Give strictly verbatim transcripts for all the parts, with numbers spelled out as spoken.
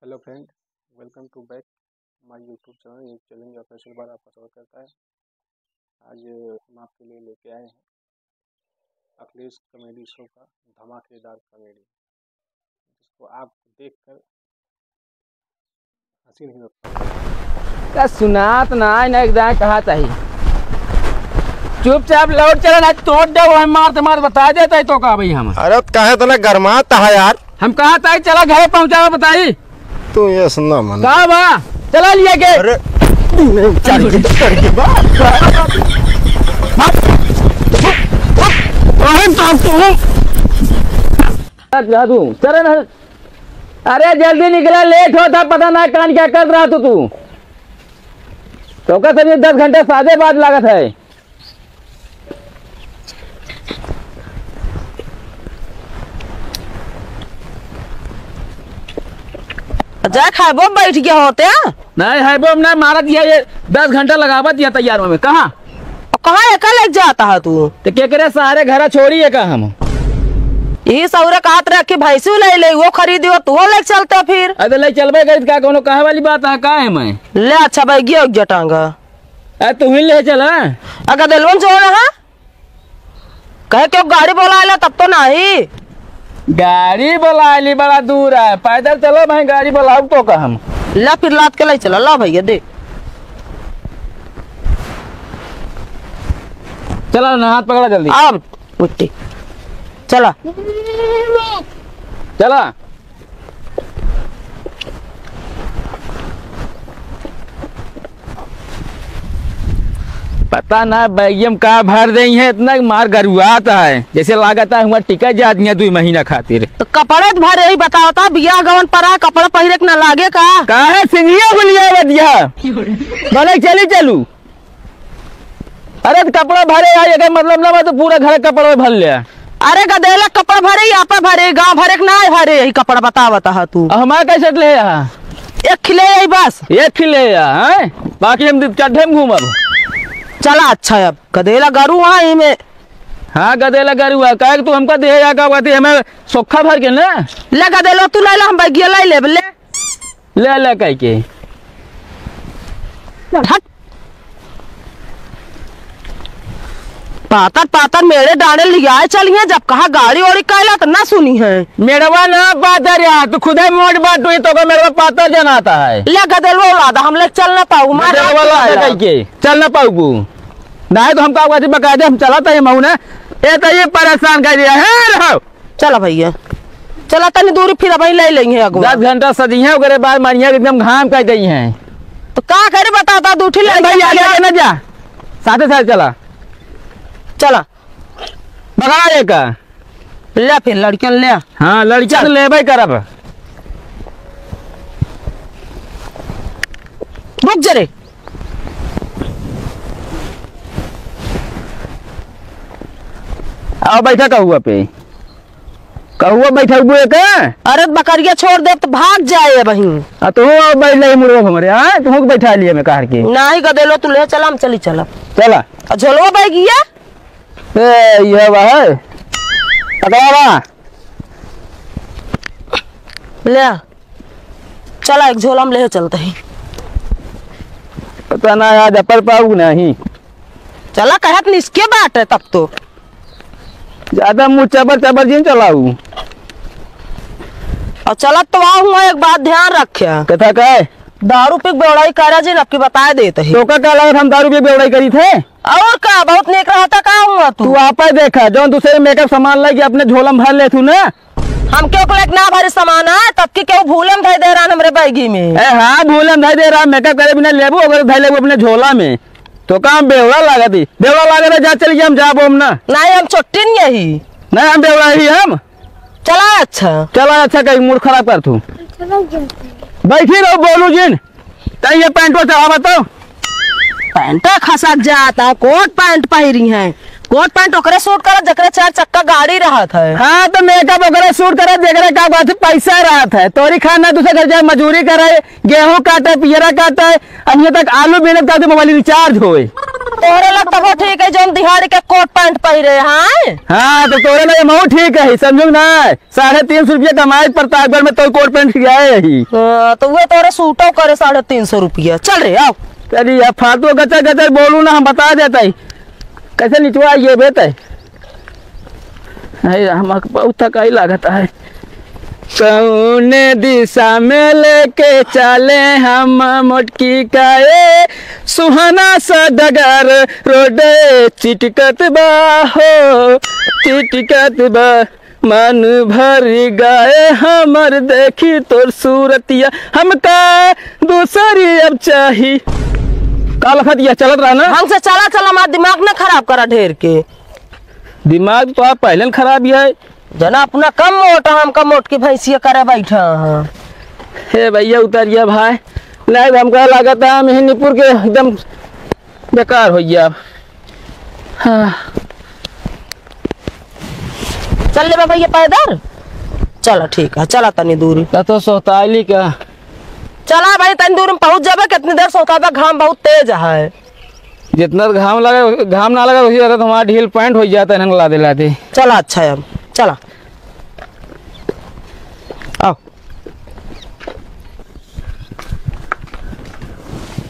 Hello friend, welcome to back my YouTube channel। ये चैलेंज ऑफिशियल बार आपका स्वागत करता है। आज हम आपके लिए लेके आए हैं अखिलेश कॉमेडी शो का धमाकेदार कॉमेडी, जिसको आप देखकर हंसी नहीं रोक पाएंगे। का सुनात ना, ना एक दाएं कहा चाही। चुपचाप लौट चला, ना तोड़ दे, वह मार ते मार बता देता है तो का भाई हम। अरे काहे इतना गरमाता है यार? हम कहा था चला घरे पहुंचावा बताई। तू ये सुनना मन। का बा? चला लिया के। अरे नहीं, चल, चल, चल, बा, बा। बहन तो हम तो हूँ। जा तू, चले ना। अरे जल्दी निकला, लेट होता, पता ना कान क्या कर रहा तू, तू। तो का सभी दस घंटे सादे बाद लागत है। जा खाबो बैठ गया होते। नहीं है वो, ना मारत ये, ये दस घंटा लगावत ये तैयार में। कहाँ? और कहाँ एका लेके जाता है तू? तो केकरे सहारे घरा छोड़ी है का हम? यही सौरा कहत रहे कि भैंसी ले ले, वो खरीदी हो, तू ले चलते फिर। अरे ले चलबे करी, का कोनो कहे वाली बात है, का है मैं? ले अच्छा बैगिया उगिया टांगा। अरे तू ही ले चला। अगर दिलवन जो रहा, कहे क्यों गाड़ी बोला ले तब तो नहीं। गाड़ी बोला ली, बड़ा दूर है, पैदल चलो भाई, गाड़ी बोलाऊ तो का हम। ला फिर लाद के ले चला, ला भैया दे। चला ना, हाथ पकड़ा जल्दी। अब उठी। चला। चला। पता ना बैगियम का भर देई है, इतना मार गरुआत है, जैसे लागत है हुआ टिका जात है दुई महीना खातिर। तो कपड़े तो भरे ही बतावता, बियाह गवन पर आ, कपड़ा पहिरे के ना लागे का? काहे सिंघिया गुलिया बदिया? बोले चली चलू। अरे तो कपड़ा भरे है, एकर मतलब ना बा तो पूरा घर कपड़ा भर ले। अरे गदेला कपड़ा भरे, यहाँ पर भरे, गाँव भरे के ना भरे, यही कपड़ा बतावत हा तू। अब हमारा कैसे ले यहाँ? एक खिले यही बस। एक खिले यहाँ, हैं? बाकी हम चड्ढे में घूमब। चला अच्छा, अब गदेला गरू वहाँ ही में। हाँ, गदेला गरू है, काहे कि तू हमका दे या का बात है, हमें सोखा भर के ना। ले गदेला तू ले ला, हम बैगिया लाई लेब, ले। ले, ले कह के। हट। पातर, पातर मेरे डांडे लियाए चलिए, जब कहा गाड़ी ओड़ी कहला तो ना सुनी है। मेड़वा ना पातर यार, तू खुदे मोट बाटू ही तो का मेड़वा पातर जनाता है। ले गदेलवा उड़ा दा, हम ले चल ना पाऊ, मार गदेलवा हाथ ला दे उड़ा कह के, चल ना पाऊ। नहीं तो हमका बात बका दे, हम चला था ये मऊ ना। ए तो ये परेशान कर दिया है, रहो। चला भैया, चला तनी दूरी फिर अबहीं ले लेंगे अगुआ। दस घंटा सजिहे, ओकरे बाद मारिया एकदम घाम कर दई हैं। तो का करे बताता, दू ठे ए लड़का भैया, आगे, चला। आगे ना जा, साथे साथ चला। चला। भगा लेका। ले फिर लड़कियन ले। हाँ, लड़कियन चल। लेबे करब। रुक जा रे। आओ बैठा कहुआ पे। कहुआ बैठा हुए का? अरे बकरिया छोड़ दे तो भाग जाए अबहीं। आ तू आओ बैठ ले मुड़वा हमरे, हाँ? तू बैठा लिए मैं कार के। नाही गदेलो तू ले चला, हम चली चला। चला। आ झोलवा बैगिया? ए, यह बा है। पकड़ा बा। ले आ। चला, एक झोला में ले चलते ही। पता ना आज अपर पाऊ कि नहीं। चला, कहत निसके बाटे तब तो। ज्यादा मुंह चबर चबर जिन चलाऊ। और चलत तो आऊ हुआ, एक बात ध्यान रख्या। कथा का है? दारू पी के बेवड़ाई करा जिन, अब की बताए देत ही। तो का, का लागत हम दारू पी के बेवड़ाई करी थे? और का, बहुत नेक रहता का हुआ तू? तू आपे देखा, जौन दूसरे मेकअप सामान लाइके अपने झोला में भर लेथू ना। हमके ओकरे के ना भारी सामान है, तब की केहू भूले में धई दे रहा हमरे बैगी में। ए हाँ, भूले में धई दे रहा, मेकअप करे बिना लेबू, ओकरे धई लेबू अपने झोला में। तो काम बेवड़ा लागत ही, बेवड़ा लागत है, जा चल गया, हम जाबो हम ना। नहीं, हम छुट्टी नहीं यही। नहीं, हम बेवड़ा ही हम। चला अच्छा। चला अच्छा, कहीं मूड खराब कर तू। बैठी रहो, बोलू जिन। तई ये पैंटवा चढ़ावा तो। पैंटा खसक जाता, कोट पैंट पहिरी हैं। कोट पैंट ओकरे सूट करत, जकरे चार चक्का गाड़ी रहत है। हाँ, तो मेकअप ओकरे सूट करत, जकरे का बात है, पैसा रहत है। तोरी खाना दूसरे घर जाए, मजूरी करे, गेहूं काटे, पियरा काटे, अनिया तक आलू बीनत काटे, मोबाइल रिचार्ज होए। तोहरे लग तबो ठीक है, जौन दिहाड़ी के कोट पैंट पहिरे हैं। हाँ, तो तोहरे लग महू ठीक है, समझू ना? साढ़े तीन सौ रुपया कमाई प्रतापगढ़ में, तो कोट पैंट सियाए ही। हाँ, तो उहे तोहरे सूटो करे साढ़े तीन सौ रुपया। चल रे, आव। चलिए, अब फालतू गचर गचर बोलू ना, हम बता देता ही। कैसे निचवा ये बेटे? अरे, हमका बहुत थकाई लागत है। कौने दिशा में लेके चले हम मोटकी का ए सुहाना सा डगर, रोडे चिटकत बा हो, चिटकत बा। मन भर गए हमर देखी तोर सूरतिया, हमका दूसरी अब चाही। का लखत यह चलत रहा ना? हमसे चला चला, हमार दिमाग ना खराब करा ढेर के। दिमाग तो आप पहले न खराब ही है। जना अपना कम मोटा, हमका मोटकी भैंसिया करे बैठा है। हे भैया, उतरिया भाई, नहीं तो हमका लागत है हम हिंदीपुर के एकदम बेकार हो गया। हाँ। चल लेबा भैया पैदल? चला ठीक है, चला तनी दूरी। त तो सोहताइली का। चला भाई, तनी दूर में पहुँच जाबे, कितनी देर सोहताबा, घाम बहुत तेज है। जितना घाम लगे, घाम ना लगे, उसी तरह तुम्हारा ढील पैंट हो जाता है, इन्हन लादे लादे। चला अच्छा है, अब चला। आओ।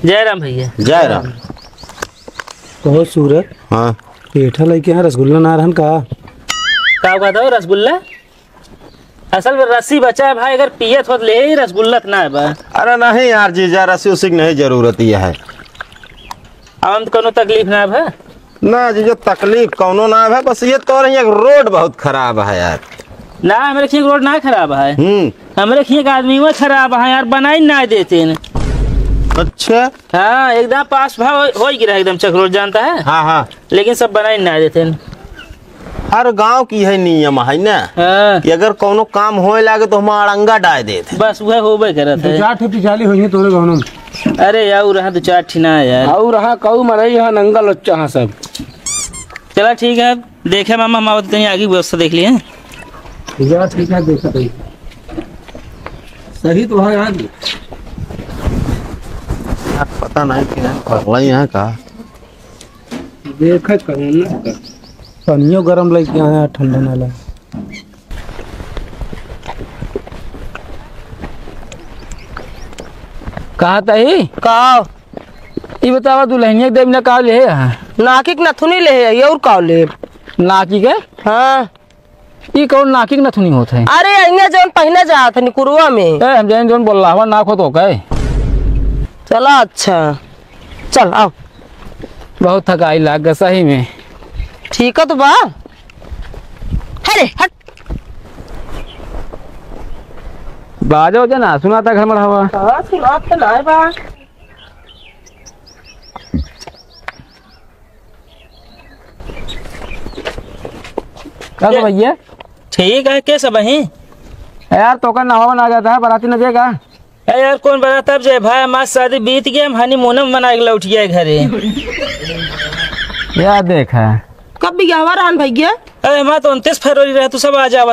जय राम भैया। जय राम। कहो सूरज। हाँ। पेठा लइके यहाँ रसगुल्ला ना रहन का? का कहत हो, रसगुल्ला? असल में रस्सी बचा है भाई, अगर पियत होत ले ही रसगुल्ला त ना है बा। अरे नहीं यार जीजा, रस्सी उसी की नहीं जरूरत ही है। अब हम तो कोनो तकलीफ ना है। ना जीजा, तकलीफ कौनो ना है, बस ये तो रही एक रोड बहुत खराब है यार। ना, हमरे खिया रोड ना खराब है। हम्म। हमरे खिया एक आदमी में खराब है यार, बनाई ना देते हैं। अच्छा। हाँ, एकदम पास भा हो, हो ही गिरा एकदम चक रोड, जानता है? हाँ, हाँ। लेकिन सब बनाई ना देते हैं। हर गांव की है नियम है ना, हाँ। कि अगर कोनो काम होए लागे तो हम अड़ंगा डाय देत है। बस वह होबे करत है। दो चार ठे पिछाली होइहैं तोरे गाँव में। अरे यार, रहा दो चार ठी ना यार। और रहा कऊ मरई, यहाँ नंगा लच्चा हाँ सब। चला ठीक है, अब देखे मामा, हम आवत तनी आगे व्यवस्था देख लिए। ठीक है, ठीक है, देखा भाई। सही तो है यार। पता नहीं कि नहीं, पगला ही है का। देखत कहूँ ना। पनियो गरम लइके आया, ठंडा ना लगे। कहा तही? का? ई बतावा, दुल्हनिया के देवी ना का ले है? नाकी के नथुनी ले है, ये और का ले? नाकी के? हाँ। ई कौन नाकी के नथुनी होत है? अरे, इन्हें जौन पहिने जात है निकुरवा में। ए, हम जाइन जौन बोल रहा हूँ, नाक हो तो कहे। चला, अच्छा। चल, आओ। बहुत थकाई लाग गए सही में। ठीक है तो बा। अरे, हट। बाजो जे ना, सुनाता घर में हवा। हाँ, सुनात तो ना है बा। का के-, भैया? ठीक है, के सब है? यार, तोका नहावा ना जाता है, बराती न देगा? ए यार, कौन बरात अब जे भाई, हमार शादी बीत गया, हम honeymoon में मना के लौट गया घरे। या देखा। कब बियाहवा रहन भैया? अरे, हमार तो उनतीस फरवरी रहा, तू सब आ जावा।